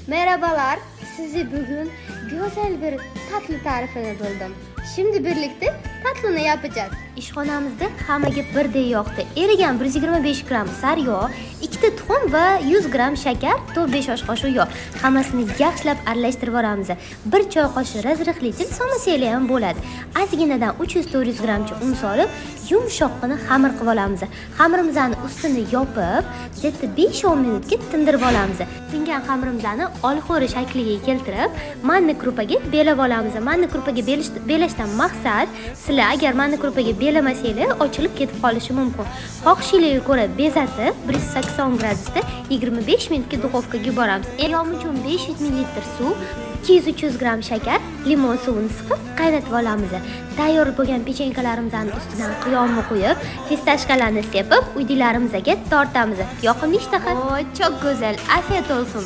Merhabalar, sizi bugün güzel bir tatlı tarifini buldum. Şimdi birlikte tatlını yapacağız. Ishxonamizda hammaga birdek yoqdi. Erigan 125 gramm sariyog', ikkita tuxum va 100 gramm shakar, 4-5 osh qoshiq yog'. Hammasini yaxshilab aralashtirib yuboramiz. 1 choy qoshiq разрыхлитель solmasanglar ham bo'ladi. Ozginadan 300-400 grammcha un solib, yumshoqqina xamir qilib olamiz. Xamirimizni ustini yopib, где-то 5-10 minutga tindirib olamiz. Tingan xamirimizni olxo'ri shakliga keltirib, manni krupaga belab olamiz. Manni krupaga belashdan maqsad, sizlar agar manni krupaga belamasanglar, ochilib ketib qolishi mumkin. Xohishinglarga ko'ra bezatib, 180 gradusda 25 minutga duxovkaga yuboramiz. Qiyom uchun 500 ml suv, 200-300 gramm shakar, limon suvini siqib qaynatib olamiz. Tayyor bo'lgan pechenkalarimizni ustidan qiyomni quyib, fistashkalarni sepib, uydagilarimizga tortamiz. Yoqimli ishtaha. Çok güzel. Afiyet olsun.